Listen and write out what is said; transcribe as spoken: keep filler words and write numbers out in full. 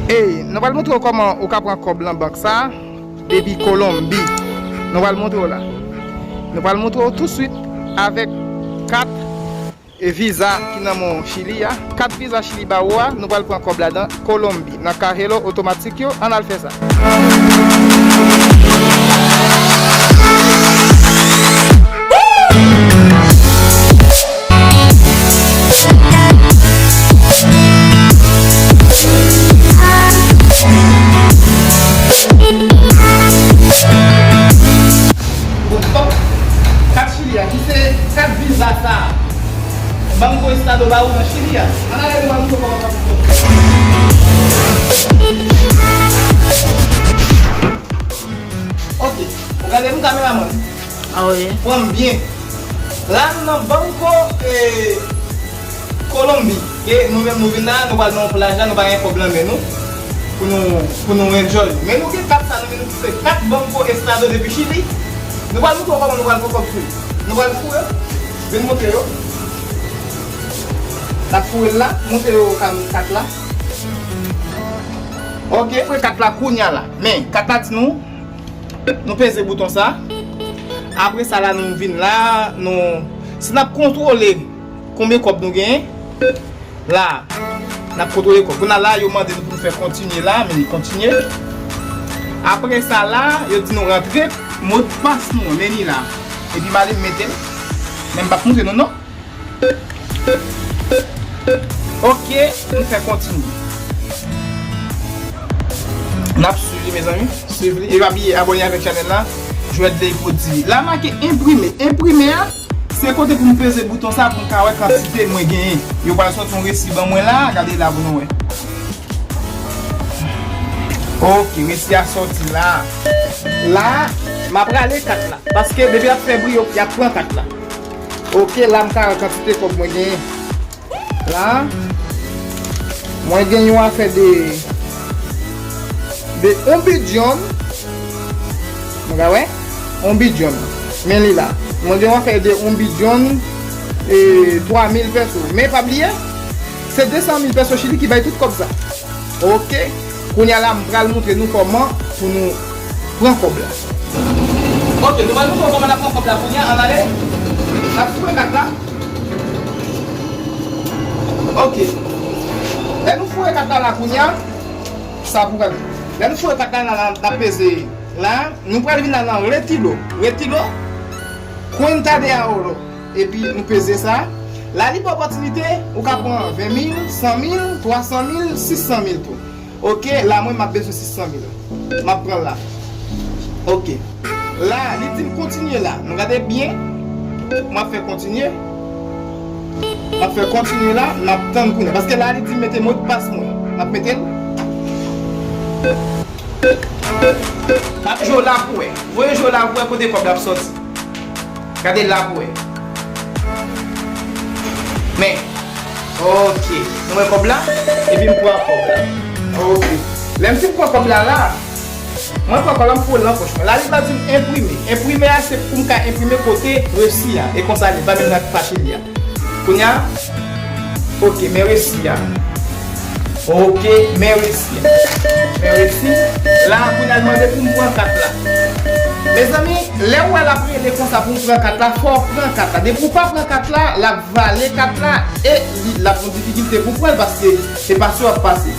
Ey, nou pral montre w kòman ou ka pran kòb nan bank sa depi Kolonbi. Nou pral montre w la. Nou pral montre w touswit avèk kat e viza ki nan men w Chili a. Kat viza Chili ba ou a, nou pral pran kòb ladan Kolonbi. Nan Cajero otomatik yo, ann al fè sa. Kat Chili a, ki se kat viza sa a. Banco Estado ba ou nan Chili a. Ann ale nou al montre w kòman sa fonksyone. Ok. Ou gade m, kameramann? Ah wi. Pran m byen. La, nou nan Banco, eh, Kolonbi. E nou menm, nou vin la, nou pral nan yon plaj la, nou pa gen kòb nan men nou pou nou, pou nou enjoy. Men nou gen kat sa nan men nou ki se kat Banco Estado depi Chili. Nou pral montre w kòman nou pral pran kòb sou li. Nou pral foure. Vin montre yo. N ap foure l la. Montre yo kam kat la. Ok, foure kat la kounya la. Men, kat la di nou, nou peze bouton sa. Apre sa la, nou vin la, nou, si n ap kontwole konbyen kòb nou genyen, la, n ap kontwole kòb. Kounye a la, yo mande nou pou nou fè kontinye la, men kontinye. Apre sa la, yo di nou rantre modpas nou an, men li la. Epi m ale m mete l. Men m p ap montre nou non. Ok, nou fè kontinye. N ap swiv li, mezanmi. Swiv li. E pa bliye abòne avèk chanèl la. Jwèt Ley Pwodui. La make enprime. Enprime a, se kote pou m peze bouton sa pou m ka wè kantite mwen genyen. Yo pral sòti yon resi ban mwen la. Gade la pou nou wè. Ok, resi a sòti la. La, m ap rale kat la. Paske depi y ap fè bri, yo, y ap pran kat la. Ok, la m ka wè kantite kòb mwen genyen. La, mwen gen yon afè de, de yon bidyon. Nou ka wè? Yon bidyon. Men li la. Mwen gen yon afè de yon bidyon e twa mil pèso. Men pa bliye, se de san mil pèso Chili ki bay tout kòb sa. Ok. Kounye a la, m pral montre nou kòman pou nou pran kòb la. Ok, nou pral montre w kòman n ap pran kòb la kounye a. Ann ale. N ap foure kat la. Ok. Lè nou foure kat la la kounye a, sa pou gade. Lè nou foure kat la la, la, n ap peze la, nou pral vin la nan Retiro. Retiro. Cuenta de ahorro. Epi nou peze sa. La li ba w opòtinite, ou ka pran ven mil, san mil, twa san mil, sis san mil tou. Ok, la mwen m ap bezwen sis san mil. M ap pran l la. Ok. La, li di m kontinye la. Nou gade byen. M ap fè kontinye. M ap fè kontinye la. M ap tann kounye a. Paske la, li di m mete modpas mwen. M ap mete l. M ap jwe w la pou wè. Voye jwe w la pou wè kote kòb la ap sòti. Gade la pou wè. Men. Ok. Nou wè kòb la? Epi m pran kòb la. Ok. Lè m fin pran kòb la la, mwen pran kòb la, m foure l nan pòch mwen. La, li pa di m enprime. Enprime a, se pou m ka enprime kote resi a. E konsa, li pa menm nan fache li a. Kounye a, ok, men resi a. Ok, men resi a. Men resi. La, kounye a, l mande pou m pran kat la. Mezanmi, lè w wè l ap rele konsa pou m pran kat la, fò w pran kat la. Depi w pa pran kat la, l ap vale kat la e li, l ap yon difikilte pou pran l paske se pa sou w ap pase.